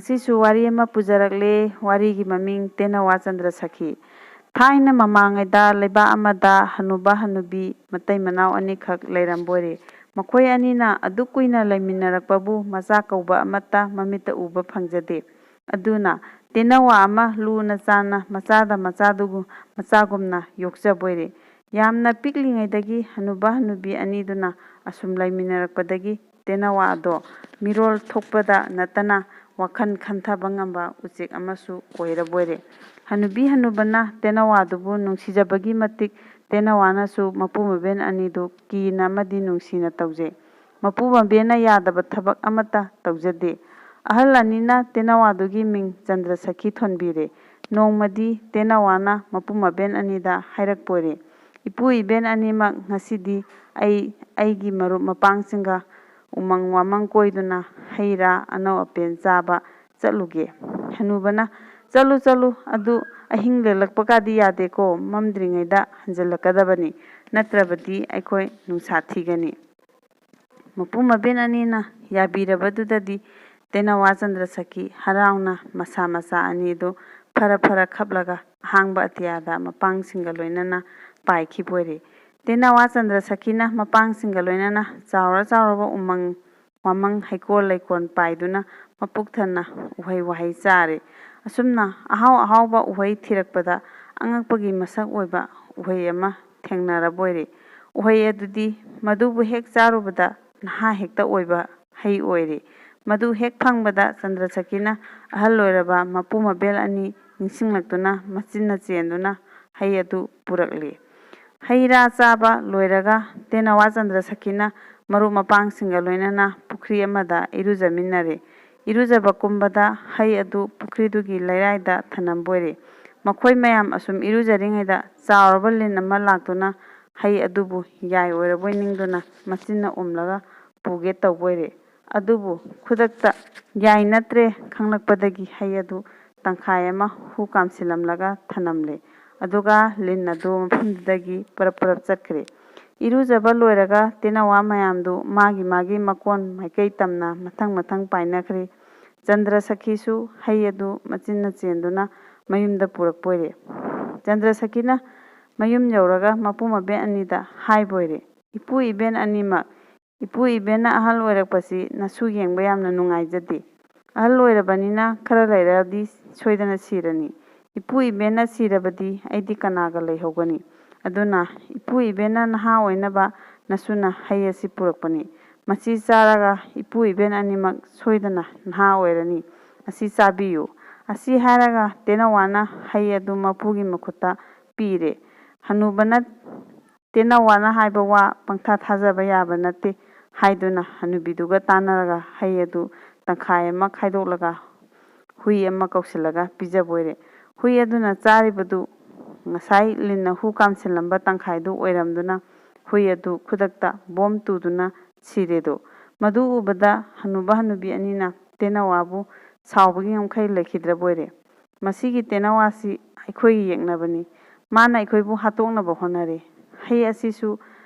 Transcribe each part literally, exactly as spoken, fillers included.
ꯉꯁꯤꯁꯨ ꯋꯥꯔꯤ ꯑꯃ ꯄꯨꯖꯔꯛꯂꯦ꯫ ꯋꯥꯔꯤꯒꯤ ꯃꯃꯤꯡ ꯇꯦꯅꯋꯥ ꯆꯟꯗ꯭ꯔ ꯁꯈꯤ꯫ ꯊꯥꯏꯅ ꯃꯃꯥꯡꯉꯩꯗ ꯂꯩꯕꯥꯛ ꯑꯃꯗ ꯍꯅꯨꯕ ꯍꯅꯨꯕꯤ ꯃꯇꯩ ꯃꯅꯥꯎ ꯑꯅꯤꯈꯛ ꯂꯩꯔꯝꯕꯣꯏꯔꯦ꯫ ꯃꯈꯣꯏ ꯑꯅꯤꯅ ꯑꯗꯨꯛ ꯀꯨꯏꯅ ꯂꯩꯃꯤꯟꯅꯔꯛꯄꯕꯨ ꯃꯆꯥ ꯀꯧꯕ ꯑꯃꯠꯇ ꯃꯃꯤꯠꯇ ꯎꯕ ꯐꯪꯖꯗꯦ꯫ ꯑꯗꯨꯅ ꯇꯦꯅꯋꯥ ꯑꯃ ꯂꯨꯅ ꯆꯥꯟꯅ ꯃꯆꯥꯗ ꯃꯆꯥꯗꯨꯒꯨ-, ꯃꯆꯥꯒꯨꯝꯅ ꯌꯣꯛꯆꯕꯣꯏꯔꯦ꯫ ꯌꯥꯝꯅ ꯄꯤꯛꯂꯤꯉꯩꯗꯒꯤ ꯍꯅꯨꯕ ꯍꯅꯨꯕꯤ ꯑꯅꯤꯗꯨꯅ ꯑꯁꯨꯝ ꯂꯩꯃꯤꯟꯅꯔꯛꯄꯗꯒꯤ ꯇꯦꯅꯋꯥꯗꯣ ꯃꯤꯔꯣꯜ ꯊꯣꯛꯄꯗ ꯅꯠꯇꯅ ꯋꯥꯈꯜ ꯈꯟꯊꯕ ꯉꯝꯕ ꯎꯆꯦꯛ ꯑꯃꯁꯨ ꯑꯣꯏꯔꯕꯣꯏꯔꯦ꯫ ꯍꯅꯨꯕꯤ ꯍꯅꯨꯕꯅ ꯇꯦꯅꯋꯥꯗꯨꯕꯨ ꯅꯨꯡꯁꯤꯖꯕꯒꯤ ꯃꯇꯤꯛ ꯇꯦꯅꯋꯥꯅꯁꯨ ꯃꯄꯨ ꯃꯕꯦꯟ ꯑꯅꯤꯗꯨ ꯀꯤꯅ ꯑꯃꯗꯤ ꯅꯨꯡꯁꯤꯅ ꯇꯧꯖꯩ꯫ ꯃꯄꯨ ꯃꯕꯦꯟꯅ ꯌꯥꯗꯕ ꯊꯕꯛ ꯑꯃꯠꯇ ꯇꯧꯖꯗꯦ꯫ ꯑꯍꯜ ꯑꯅꯤꯅ ꯇꯦꯅꯋꯥꯗꯨꯒꯤ ꯃꯤꯡ ꯆꯟꯗ꯭ꯔ ꯁꯈꯤ ꯊꯣꯟꯕꯤꯔꯦ꯫ ꯅꯣꯡꯃꯗꯤ ꯇꯦꯅꯋꯥꯅ ꯃꯄꯨ ꯃꯕꯦꯟ ꯑꯅꯤꯗ ꯍꯥꯏꯔꯛꯄꯣꯏꯔꯦ, "ꯏꯄꯨ ꯏꯕꯦꯟ ꯑꯅꯤꯃꯛ, ꯉꯁꯤꯗꯤ ꯑꯩ ꯑꯩꯒꯤ ꯃꯔꯨꯞ ꯃꯄꯥꯡꯁꯤꯡꯒ ꯎꯃꯪ ꯋꯥꯃꯪ ꯀꯣꯏꯗꯨꯅ ꯍꯩ ꯔꯥ ꯑꯅꯧ ꯑꯄꯦꯟ ꯆꯥꯕ ꯆꯠꯂꯨꯒꯦ꯫" ꯍꯅꯨꯕꯅ, "ꯆꯠꯂꯨ, ꯆꯠꯂꯨ, ꯑꯗꯨ ꯑꯍꯤꯡ ꯂꯦꯛꯂꯛꯄꯒꯗꯤ ꯌꯥꯗꯦꯀꯣ, ꯃꯝꯗ꯭ꯔꯤꯉꯩꯗ ꯍꯟꯖꯤꯜꯂꯛꯀꯗꯕꯅꯤ, ꯅꯠꯇ꯭ꯔꯕꯗꯤ ꯑꯩꯈꯣꯏ ꯅꯨꯡꯁꯥ ꯊꯤꯒꯅꯤ꯫" ꯃꯄꯨ ꯃꯕꯦꯟ ꯑꯅꯤꯅ ꯌꯥꯕꯤꯔꯕꯗꯨꯗꯗꯤ ꯇꯦꯅꯋꯥ ꯆꯟꯗ꯭ꯔ ꯁꯈꯤ ꯍꯔꯥꯎꯅ ꯃꯁꯥ ꯃꯁꯥ ꯑꯅꯤꯗꯨ ꯐꯔ ꯐꯔ ꯈꯞꯂꯒ ꯑꯍꯥꯡꯕ ꯑꯇꯤꯌꯥꯗ ꯃꯄꯥꯡꯁꯤꯡꯒ ꯂꯣꯏꯅꯅ ꯄꯥꯏꯈꯤꯕ ꯑꯣꯏꯔꯦ꯫ ꯇꯦꯅꯋꯥ ꯆꯟꯗ꯭ꯔ ꯁꯈꯤꯅ ꯃꯄꯥꯡꯁꯤꯡꯒ ꯂꯣꯏꯅꯅ ꯆꯥꯎꯔ ꯆꯥꯎꯔꯕ ꯎꯃꯪ ꯋꯥꯃꯪ ꯍꯩꯀꯣꯜ ꯂꯩꯀꯣꯜ ꯄꯥꯏꯗꯨꯅ ꯃꯄꯨꯛ ꯊꯟꯅ ꯎꯍꯩ ꯋꯥꯍꯩ ꯆꯥꯔꯦ꯫ ꯑꯁꯨꯝꯅ ꯑꯍꯥꯎ ꯑꯍꯥꯎꯕ ꯎꯍꯩ ꯊꯤꯔꯛꯄꯗ ꯑꯉꯛꯄꯒꯤ ꯃꯁꯛ ꯑꯣꯏꯕ ꯎꯍꯩ ꯑꯃ ꯊꯦꯡꯅꯔꯕ ꯑꯣꯏꯔꯦ꯫ ꯎꯍꯩ ꯑꯗꯨꯗꯤ ꯃꯗꯨꯕꯨ ꯍꯦꯛ ꯆꯥꯔꯨꯕꯗ ꯅꯍꯥ ꯍꯦꯛꯇ ꯑꯣꯏꯕ ꯍꯩ ꯑꯣꯏꯔꯦ꯫ ꯃꯗꯨ ꯍꯦꯛ ꯐꯪꯕꯗ ꯆꯟꯗ꯭ꯔ ꯁꯈꯤꯅ ꯑꯍꯜ ꯑꯣꯏꯔꯕ ꯃꯄꯨ ꯃꯕꯦꯜ ꯑꯅꯤ ꯅꯤꯡꯁꯤꯡꯂꯛꯇꯨꯅ ꯃꯆꯤꯟꯅ ꯆꯦꯟꯗꯨꯅ ꯍꯩ ꯑꯗꯨ ꯄꯨꯔꯛꯂꯤ꯫ ꯍꯩ ꯔꯥ ꯆꯥꯕ ꯂꯣꯏꯔꯒ ꯇꯦꯅꯋꯥ ꯆꯟꯗ꯭ꯔ ꯁꯈꯤꯅ ꯃꯔꯨꯞ ꯃꯄꯥꯡꯁꯤꯡꯒ ꯂꯣꯏꯅꯅ ꯄꯨꯈ꯭ꯔꯤ ꯑꯃꯗ ꯏꯔꯨꯖꯃꯤꯟꯅꯔꯦ꯫ ꯏꯔꯨꯖꯕ ꯀꯨꯝꯕꯗ ꯍꯩ ꯑꯗꯨ ꯄꯨꯈ꯭ꯔꯤꯗꯨꯒꯤ ꯂꯩꯔꯥꯏꯗ ꯊꯅꯝꯕ ꯑꯣꯏꯔꯦ꯫ ꯃꯈꯣꯏ ꯃꯌꯥꯝ ꯑꯁꯨꯝ ꯏꯔꯨꯖꯔꯤꯉꯩꯗ ꯆꯥꯎꯔꯕ ꯂꯤꯟ ꯑꯃ ꯂꯥꯛꯇꯨꯅ ꯍꯩ ꯑꯗꯨꯕꯨ ꯌꯥꯏ ꯑꯣꯏꯔꯕꯣꯏ ꯅꯤꯡꯗꯨꯅ ꯃꯆꯤꯟꯅ ꯎꯝꯂꯒ ꯄꯨꯒꯦ ꯇꯧꯕ ꯑꯣꯏꯔꯦ꯫ ꯑꯗꯨꯕꯨ ꯈꯨꯗꯛꯇ ꯌꯥꯏ ꯅꯠꯇ꯭ꯔꯦ ꯈꯪꯂꯛꯄꯗꯒꯤ ꯍꯩ ꯑꯗꯨ ꯇꯪꯈꯥꯏ ꯑꯃ ꯍꯨ ꯀꯥꯝꯁꯤꯜꯂꯝꯂꯒ ꯊꯅꯝꯂꯦ꯫ ꯑꯗꯨꯒ ꯂꯤꯟ ꯑꯗꯨ ꯃꯐꯝꯗꯨꯗꯒꯤ ꯄꯔꯞ ꯄꯔꯞ ꯆꯠꯈ꯭ꯔꯦ꯫ ꯏꯔꯨꯖꯕ ꯂꯣꯏꯔꯒ ꯇꯦꯅꯋꯥ ꯃꯌꯥꯝꯗꯨ ꯃꯥꯒꯤ ꯃꯥꯒꯤ ꯃꯀꯣꯟ ꯃꯥꯏꯀꯩ ꯇꯝꯅ ꯃꯊꯪ ꯃꯊꯪ ꯄꯥꯏꯅꯈ꯭ꯔꯦ꯫ ꯆꯟꯗ꯭ꯔꯁꯈꯤꯁꯨ ꯍꯩ ꯑꯗꯨ ꯃꯆꯤꯟꯅ ꯆꯦꯟꯗꯨꯅ ꯃꯌꯨꯝꯗ ꯄꯨꯔꯛꯄ ꯑꯣꯏꯔꯦ꯫ ꯆꯟꯗ꯭ꯔꯁꯈꯤꯅ ꯃꯌꯨꯝ ꯌꯧꯔꯒ ꯃꯄꯨ ꯃꯕꯦꯟ ꯑꯅꯤꯗ ꯍꯥꯏꯕ ꯑꯣꯏꯔꯦ, "ꯏꯄꯨ ꯏꯕꯦꯟ ꯑꯅꯤꯃꯛ, ꯏꯄꯨ ꯏꯕꯦꯟꯅ ꯑꯍꯜ ꯑꯣꯏꯔꯛꯄꯁꯤ ꯅꯁꯨ ꯌꯦꯡꯕ ꯌꯥꯝꯅ ꯅꯨꯡꯉꯥꯏꯖꯗꯦ꯫ ꯑꯍꯜ ꯑꯣꯏꯔꯕꯅꯤꯅ ꯈꯔ ꯂꯩꯔꯗꯤ ꯁꯣꯏꯗꯅ ꯁꯤꯔꯅꯤ꯫ ꯏꯄꯨ ꯏꯕꯦꯟꯅ ꯁꯤꯔꯕꯗꯤ ꯑꯩꯗꯤ ꯀꯅꯥꯒ ꯂꯩꯍꯧꯒꯅꯤ? ꯑꯗꯨꯅ ꯏꯄꯨ ꯏꯕꯦꯟꯅ ꯅꯍꯥ ꯑꯣꯏꯅꯕ ꯅꯁꯨꯅ ꯍꯩ ꯑꯁꯤ ꯄꯨꯔꯛꯄꯅꯤ꯫ ꯃꯁꯤ ꯆꯥꯔꯒ ꯏꯄꯨ ꯏꯕꯦꯟ ꯑꯅꯤꯃꯛ ꯁꯣꯏꯗꯅ ꯅꯍꯥ ꯑꯣꯏꯔꯅꯤ꯫ ꯑꯁꯤ ꯆꯥꯕꯤꯌꯨ꯫" ꯑꯁꯤ ꯍꯥꯏꯔꯒ ꯇꯦꯅꯋꯥꯅ ꯍꯩ ꯑꯗꯨ ꯃꯄꯨꯒꯤ ꯃꯈꯨꯠꯇ ꯄꯤꯔꯦ꯫ ꯍꯅꯨꯕꯅ ꯇꯦꯅꯋꯥꯅ ꯍꯥꯏꯕ ꯋꯥ ꯄꯪꯊꯥ ꯊꯥꯖꯕ ꯌꯥꯕ ꯅꯠꯇꯦ ꯍꯥꯏꯗꯨꯅ ꯍꯅꯨꯕꯤꯗꯨꯒ ꯇꯥꯟꯅꯔꯒ ꯍꯩ ꯑꯗꯨ ꯇꯪꯈꯥꯏ ꯑꯃ ꯈꯥꯏꯗꯣꯛꯂꯒ ꯍꯨꯏ ꯑꯃ ꯀꯧꯁꯤꯜꯂꯒ ꯄꯤꯖꯕ ꯑꯣꯏꯔꯦ꯫ ꯍꯨꯏ ꯑꯗꯨꯅ ꯆꯥꯔꯤꯕꯗꯨ ꯉꯁꯥꯏ ꯂꯤꯟꯅ ꯍꯨ ꯀꯥꯝꯁꯤꯜꯂꯝꯕ ꯇꯪꯈꯥꯏꯗꯨ ꯑꯣꯏꯔꯝꯗꯨꯅ ꯍꯨꯏ ꯑꯗꯨ ꯈꯨꯗꯛꯇ ꯕꯣꯝ ꯇꯨꯗꯨꯅ ꯁꯤꯔꯦꯗꯣ꯫ ꯃꯗꯨ ꯎꯕꯗ ꯍꯅꯨꯕ ꯍꯅꯨꯕꯤ ꯑꯅꯤꯅ ꯇꯦꯅꯋꯥꯕꯨ ꯁꯥꯎꯕꯒꯤ ꯉꯝꯈꯩ ꯂꯩꯈꯤꯗ꯭ꯔꯕ ꯑꯣꯏꯔꯦ꯫ "ꯃꯁꯤꯒꯤ ꯇꯦꯅꯋꯥꯁꯤ ꯑꯩꯈꯣꯏꯒꯤ ꯌꯦꯛꯅꯕꯅꯤ꯫ ꯃꯥꯅ ꯑꯩꯈꯣꯏꯕꯨ ꯍꯥꯠꯇꯣꯛꯅꯕ ꯍꯣꯠꯅꯔꯦ꯫ ꯍꯩ ꯑꯁꯤꯁꯨ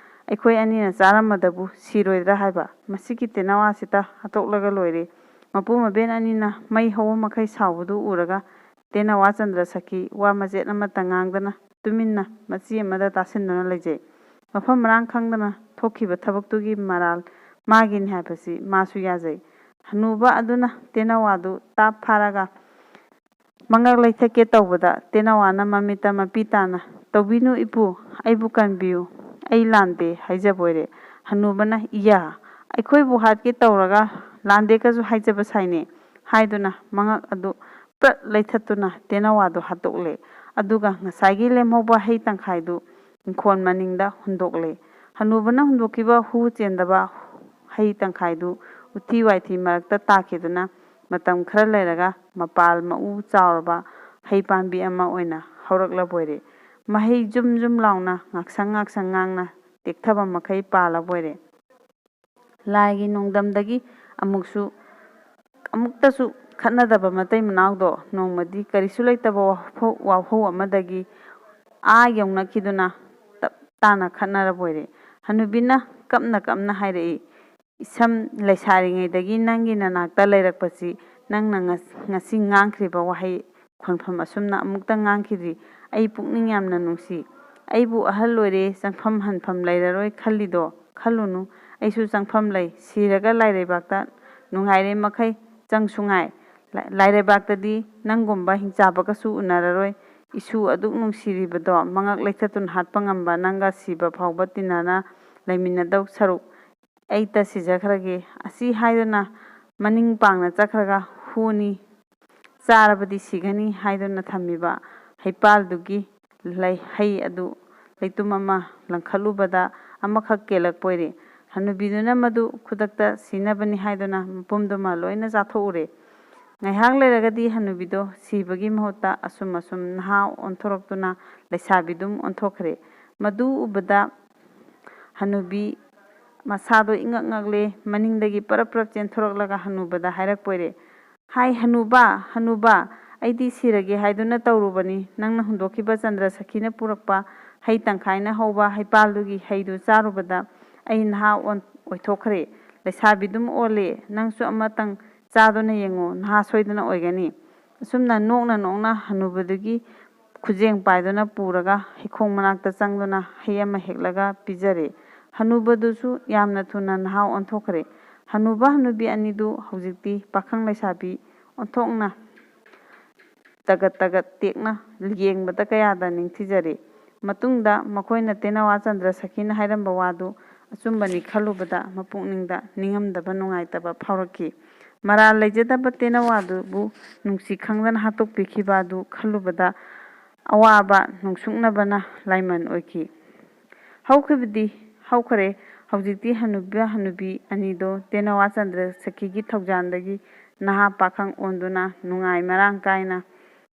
ꯑꯩꯈꯣꯏ ꯑꯅꯤꯅ ꯆꯥꯔꯝꯕꯗꯕꯨ ꯁꯤꯔꯣꯏꯗ꯭ꯔꯥ ꯍꯥꯏꯕ? ꯃꯁꯤꯒꯤ ꯇꯦꯅꯋꯥꯁꯤꯇ ꯍꯥꯠꯇꯣꯛꯂꯒ ꯂꯣꯏꯔꯦ꯫" ꯃꯄꯨ ꯃꯕꯦꯟ ꯑꯅꯤꯅ ꯃꯩ ꯍꯧꯕ ꯃꯈꯩ ꯁꯥꯎꯕꯗꯨ ꯎꯔꯒ ꯇꯦꯅꯋꯥ ꯆꯟꯗ꯭ꯔꯁꯈꯤ ꯋꯥ ꯃꯆꯦꯠ ꯑꯃꯠꯇ ꯉꯥꯡꯗꯅ ꯇꯨꯃꯤꯟꯅ ꯃꯆꯤ ꯑꯃꯗ ꯇꯥꯁꯤꯟꯗꯨꯅ ꯂꯩꯖꯩ꯫ ꯃꯐꯝ ꯃꯔꯥꯡ ꯈꯪꯗꯅ ꯊꯣꯛꯈꯤꯕ ꯊꯕꯛꯇꯨꯒꯤ ꯃꯔꯥꯜ ꯃꯥꯒꯤꯅꯤ ꯍꯥꯏꯕꯁꯤ ꯃꯥꯁꯨ ꯌꯥꯖꯩ꯫ ꯍꯅꯨꯕ ꯑꯗꯨꯅ ꯇꯦꯅꯋꯥꯗꯨ ꯇꯥꯞ ꯐꯥꯔꯒ ꯃꯉꯛ ꯂꯩꯊꯠꯀꯦ ꯇꯧꯕꯗ ꯇꯦꯅꯋꯥꯅ ꯃꯃꯤꯠꯇ ꯃꯄꯤ ꯇꯥꯅ, "ꯇꯧꯕꯤꯅꯨ ꯏꯄꯨ, ꯑꯩꯕꯨ ꯀꯟꯕꯤꯌꯨ, ꯑꯩ ꯂꯥꯟꯗꯦ" ꯍꯥꯏꯖꯕ ꯑꯣꯏꯔꯦ꯫ ꯍꯅꯨꯕꯅ, "ꯏꯌꯥ, ꯑꯩꯈꯣꯏꯕꯨ ꯍꯥꯠꯀꯦ ꯇꯧꯔꯒ ꯂꯥꯟꯗꯦꯀꯁꯨ ꯍꯥꯏꯖꯕ ꯁꯥꯏꯅꯦ" ꯍꯥꯏꯗꯨꯅ ꯃꯉꯛ ꯑꯗꯨ ꯄ꯭ꯔꯠ ꯂꯩꯊꯠꯇꯨꯅ ꯇꯦꯅꯋꯥꯗꯨ ꯍꯥꯠꯇꯣꯛꯂꯦ꯫ ꯑꯗꯨꯒ ꯉꯁꯥꯏꯒꯤ ꯂꯦꯝꯍꯧꯕ ꯍꯩ ꯇꯪꯈꯥꯏꯗꯨ ꯏꯪꯈꯣꯜ ꯃꯅꯤꯡꯗ ꯍꯨꯟꯗꯣꯛꯂꯦ꯫ ꯍꯅꯨꯕꯅ ꯍꯨꯟꯗꯣꯛꯈꯤꯕ ꯍꯨ ꯆꯦꯟꯗꯕ ꯍꯩ ꯇꯪꯈꯥꯏꯗꯨ ꯎꯊꯤ ꯋꯥꯏꯊꯤ ꯃꯔꯛꯇ ꯇꯥꯈꯤꯗꯨꯅ ꯃꯇꯝ ꯈꯔ ꯂꯩꯔꯒ ꯃꯄꯥꯜ ꯃꯎ ꯆꯥꯎꯔꯕ ꯍꯩ ꯄꯥꯝꯕꯤ ꯑꯃ ꯑꯣꯏꯅ ꯍꯧꯔꯛꯂꯕ ꯑꯣꯏꯔꯦ꯫ ꯃꯍꯩ ꯖꯨꯝ ꯖꯨꯝ ꯂꯥꯎꯅ ꯉꯥꯛꯁꯪ ꯉꯥꯛꯁꯪ ꯉꯥꯡꯅ ꯇꯦꯛꯊꯕ ꯃꯈꯩ ꯄꯥꯜꯂꯕ ꯑꯣꯏꯔꯦ꯫ ꯂꯥꯏꯒꯤ ꯅꯣꯡꯗꯝꯗꯒꯤ ꯑꯃꯨꯛꯁꯨ, ꯑꯃꯨꯛꯇꯁꯨ ꯈꯠꯅꯗꯕ ꯃꯇꯩ ꯃꯅꯥꯎꯗꯣ ꯅꯣꯡꯃꯗꯤ ꯀꯔꯤꯁꯨ ꯂꯩꯇꯕ ꯋꯥꯐꯧ-, ꯋꯥꯐꯧ ꯑꯃꯗꯒꯤ ꯑꯥ ꯌꯧꯅꯈꯤꯗꯨꯅ ꯇꯞ ꯇꯥꯅ ꯈꯠꯅꯔꯕ ꯑꯣꯏꯔꯦ꯫ ꯍꯅꯨꯕꯤꯅ ꯀꯞꯅ ꯀꯞꯅ ꯍꯥꯏꯔꯛꯏ, "ꯏꯁꯝ, ꯂꯩꯁꯥꯔꯤꯉꯩꯗꯒꯤ ꯅꯪꯒꯤ ꯅꯅꯥꯛꯇ ꯂꯩꯔꯛꯄꯁꯤ ꯅꯪꯅ ꯉꯁ-, ꯉꯁꯤ ꯉꯥꯡꯈ꯭ꯔꯤꯕ ꯋꯥꯍꯩ ꯈꯣꯟꯐꯝ ꯑꯁꯨꯝꯅ ꯑꯃꯨꯛꯇ ꯉꯥꯡꯈꯤꯗ꯭ꯔꯤ꯫ ꯑꯩ ꯄꯨꯛꯅꯤꯡ ꯌꯥꯝꯅ ꯅꯨꯡꯁꯤ꯫ ꯑꯩꯕꯨ ꯑꯍꯜ ꯑꯣꯏꯔꯦ, ꯆꯪꯐꯝ ꯍꯟꯐꯝ ꯂꯩꯔꯔꯣꯏ ꯈꯜꯂꯤꯗꯣ ꯈꯜꯂꯨꯅꯨ꯫ ꯑꯩꯁꯨ ꯆꯪꯐꯝ ꯂꯩ꯫ ꯁꯤꯔꯒ ꯂꯥꯏꯔꯩꯕꯥꯛꯇ ꯅꯨꯡꯉꯥꯏꯔꯦ ꯃꯈꯩ ꯆꯪꯁꯨ ꯉꯥꯏ꯫ ꯂꯥꯏ-, ꯂꯥꯏꯔꯩꯕꯥꯛꯇꯗꯤ ꯅꯪꯒꯨꯝꯕ ꯍꯤꯡꯆꯥꯕꯒꯁꯨ ꯎꯅꯔꯔꯣꯏ꯫ ꯏꯁꯨ ꯑꯗꯨꯛ ꯅꯨꯡꯁꯤꯔꯤꯕꯗꯣ ꯃꯉꯛ ꯂꯩꯊꯠꯇꯨꯅ ꯍꯥꯠꯄ ꯉꯝꯕ ꯅꯪꯒ ꯁꯤꯕ ꯐꯥꯎꯕ ꯇꯤꯟꯅꯅ ꯂꯩꯃꯤꯟꯅꯗꯧ ꯁꯔꯨꯛ ꯑꯩꯇ ꯁꯤꯖꯈ꯭ꯔꯒꯦ꯫ ꯑꯁꯤ ꯍꯥꯏꯗꯨꯅ ꯃꯅꯤꯡ ꯄꯥꯡꯅ ꯆꯠꯈ꯭ꯔꯒ ꯍꯨꯅꯤ, ꯆꯥꯔꯕꯗꯤ ꯁꯤꯒꯅꯤ ꯍꯥꯏꯗꯨꯅ ꯊꯝꯃꯤꯕ ꯍꯩꯄꯥꯜꯗꯨꯒꯤ ꯂꯩ-, ꯍꯩ ꯑꯗꯨ ꯂꯩꯇꯨꯝ ꯑꯃ ꯂꯪꯈꯠꯂꯨꯕꯗ ꯑꯃꯈꯛ ꯀꯦꯜꯂꯛꯄ ꯑꯣꯏꯔꯦ꯫ ꯍꯅꯨꯕꯤꯗꯨꯅ ꯃꯗꯨ ꯈꯨꯗꯛꯇ ꯁꯤꯅꯕꯅꯤ ꯍꯥꯏꯗꯨꯅ ꯃꯄꯨꯝꯗꯨꯃ ꯂꯣꯏꯅ ꯆꯥꯊꯣꯛꯎꯔꯦ꯫ ꯉꯥꯏꯍꯥꯛ ꯂꯩꯔꯒꯗꯤ ꯍꯅꯨꯕꯤꯗꯣ ꯁꯤꯕꯒꯤ ꯃꯍꯨꯠꯇ ꯑꯁꯨꯝ ꯑꯁꯨꯝ ꯅꯍꯥ ꯑꯣꯟꯊꯣꯔꯛꯇꯨꯅ ꯂꯩꯁꯥꯕꯤꯗꯨꯝ ꯑꯣꯟꯊꯣꯛꯈ꯭ꯔꯦ꯫ ꯃꯗꯨ ꯎꯕꯗ ꯍꯅꯨꯕꯤ ꯃꯁꯥꯗꯣ ꯏꯉꯛ ꯉꯛꯂꯦ꯫ ꯃꯅꯤꯡꯗꯒꯤ ꯄꯔꯞ ꯄꯔꯞ ꯆꯦꯟꯊꯣꯔꯛꯂꯒ ꯍꯅꯨꯕꯗ ꯍꯥꯏꯔꯛꯄ ꯑꯣꯏꯔꯦ, "ꯍꯥꯏ ꯍꯅꯨꯕ, ꯍꯅꯨꯕ, ꯑꯩꯗꯤ ꯁꯤꯔꯒꯦ ꯍꯥꯏꯗꯨꯅ ꯇꯧꯔꯨꯕꯅꯤ꯫ ꯅꯪꯅ ꯍꯨꯟꯗꯣꯛꯈꯤꯕ ꯆꯟꯗ꯭ꯔ ꯁꯈꯤꯅ ꯄꯨꯔꯛꯄ ꯍꯩ ꯇꯪꯈꯥꯏꯅ ꯍꯧꯕ ꯍꯩꯄꯥꯜꯗꯨꯒꯤ ꯍꯩꯗꯨ ꯆꯥꯔꯨꯕꯗ ꯑꯩ ꯅꯍꯥ ꯑꯣꯟ-, ꯑꯣꯏꯊꯣꯛꯈ꯭ꯔꯦ꯫ ꯂꯩꯁꯥꯕꯤꯗꯨꯝ ꯑꯣꯜꯂꯦ꯫ ꯅꯪꯁꯨ ꯑꯃꯇꯪ ꯆꯥꯗꯨꯅ ꯌꯦꯡꯉꯣ, ꯅꯍꯥ ꯁꯣꯏꯗꯅ ꯑꯣꯏꯒꯅꯤ"꯫ ꯑꯁꯨꯝꯅ ꯅꯣꯛꯅ ꯅꯣꯛꯅ ꯍꯅꯨꯕꯗꯨꯒꯤ ꯈꯨꯖꯦꯡ ꯄꯥꯏꯗꯨꯅ ꯄꯨꯔꯒ ꯍꯩꯈꯣꯡ ꯃꯅꯥꯛꯇ ꯆꯪꯗꯨꯅ ꯍꯩ ꯑꯃ ꯍꯦꯛꯂꯒ ꯄꯤꯖꯔꯦ꯫ ꯍꯅꯨꯕꯗꯨꯁꯨ ꯌꯥꯝꯅ ꯊꯨꯅ ꯅꯍꯥ ꯑꯣꯟꯊꯣꯛꯈ꯭ꯔꯦ꯫ ꯍꯅꯨꯕ ꯍꯅꯨꯕꯤ ꯑꯅꯤꯗꯨ ꯍꯧꯖꯤꯛꯇꯤ ꯄꯥꯈꯪ ꯂꯩꯁꯥꯕꯤ ꯑꯣꯟꯊꯣꯛꯅ ꯇꯒꯠ ꯇꯒꯠ ꯇꯦꯛꯅ ꯌꯦꯡꯕꯗ ꯀꯌꯥꯗ ꯅꯤꯡꯊꯤꯖꯔꯦ꯫ ꯃꯇꯨꯡꯗ ꯃꯈꯣꯏꯅ ꯇꯦꯅꯋꯥ ꯆꯟꯗ꯭ꯔ ꯁꯈꯤꯅ ꯍꯥꯏꯔꯝꯕ ꯋꯥꯗꯨ ꯑꯆꯨꯝꯕꯅꯤ ꯈꯜꯂꯨꯕꯗ ꯃꯄꯨꯛꯅꯤꯡꯗ ꯅꯤꯡꯉꯝꯗꯕ ꯅꯨꯡꯉꯥꯏꯇꯕ ꯐꯥꯎꯔꯛꯈꯤ꯫ ꯃꯔꯥꯜ ꯂꯩꯖꯗꯕ ꯇꯦꯅꯋꯥꯗꯨꯕꯨ ꯅꯨꯡꯁꯤ ꯈꯪꯗꯅ ꯍꯥꯠꯇꯣꯛꯄꯤꯈꯤꯕ ꯑꯗꯨ ꯈꯜꯂꯨꯕꯗ ꯑꯋꯥꯕ ꯅꯨꯡꯁꯨꯛꯅꯕꯅ ꯂꯥꯏꯃꯟ ꯑꯣꯏꯈꯤ꯫ ꯍꯧꯈꯤꯕꯗꯤ ꯍꯧꯈꯔꯦ꯫ ꯍꯧꯖꯤꯛꯇꯤ ꯍꯅꯨꯕ ꯍꯅꯨꯕꯤ ꯑꯅꯤꯗꯣ ꯇꯦꯅꯋꯥ ꯆꯟꯗ꯭ꯔ ꯁꯈꯤꯒꯤ ꯊꯧꯖꯥꯜꯗꯒꯤ ꯅꯍꯥ ꯄꯥꯈꯪ ꯑꯣꯟꯗꯨꯅ ꯅꯨꯡꯉꯥꯏ ꯃꯔꯥꯡ ꯀꯥꯏꯅ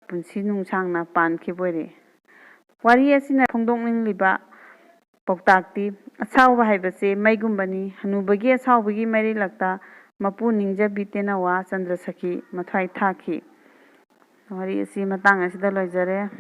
ꯄꯨꯟꯁꯤ ꯅꯨꯡꯁꯥꯡꯅ ꯄꯥꯟꯈꯤꯕ ꯑꯣꯏꯔꯦ꯫ ꯋꯥꯔꯤ ꯑꯁꯤꯅ ꯐꯣꯡꯗꯣꯛꯅꯤꯡꯂꯤꯕ ꯄꯥꯎꯇꯥꯛꯇꯤ, ꯑꯁꯥꯎꯕ ꯍꯥꯏꯕꯁꯦ ꯃꯩꯒꯨꯝꯕꯅꯤ꯫ ꯍꯅꯨꯕꯒꯤ ꯑꯁꯥꯎꯕꯒꯤ ꯃꯩꯔꯤꯜꯂꯛꯇ ꯃꯄꯨ ꯅꯤꯡꯖꯕꯤ ꯇꯦꯅꯋꯥ ꯆꯟꯗ꯭ꯔ ꯁꯈꯤ ꯃꯊ꯭ꯋꯥꯏ ꯊꯥꯈꯤ꯫ ꯋꯥꯔꯤ ꯑꯁꯤ ꯃꯇꯥꯡ ꯑꯁꯤꯗ ꯂꯣꯏꯖꯔꯦ꯫